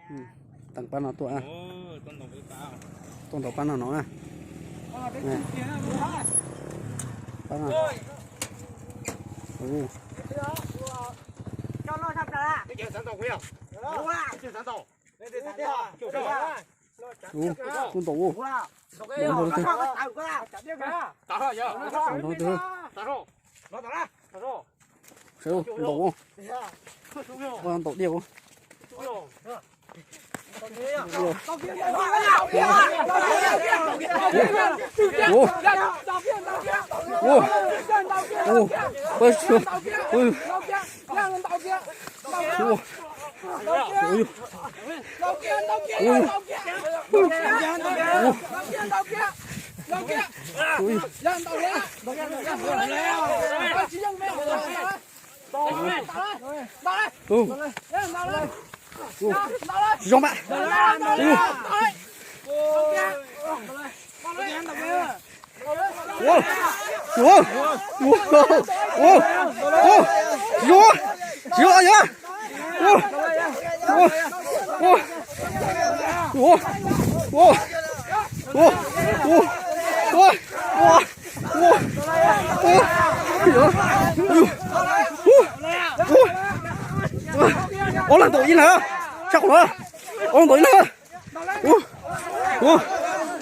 Teem pab no tuaj. Tuaj ntaus pab no no na. Pab no. Ub, tuaj ntaus ub. Ntaus ub. Sawv daws ntaus ub. Ntaus diaj ub. Ub, ub, ub, ub, ub, ub, ub. Tsis zoo mas. Ua, ua, ua, ua, ua, tsis zoo, tsis zoo, yog. Ua, ua, ua, ua, ua, ua, ua, ua, ua, ua, ua, ua, ua. Ob leeg ntaus ib leeg, sab qhov no, ob leeg ntaus ib leeg. Ua, ua,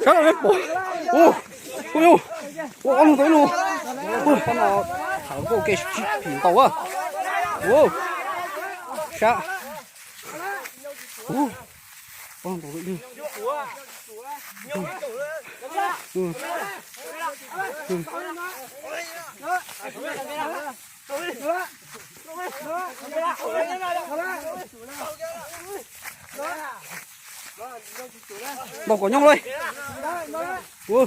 sab no pom. Ua, ua, ua, ob leeg ntaus ib leeg. Ua, pab no thaum nkauj ke sib phim ntaus a. Ua, sab. Ua, ob leeg ntaus ib leeg. Ntaus kom nyob lauj. Ua,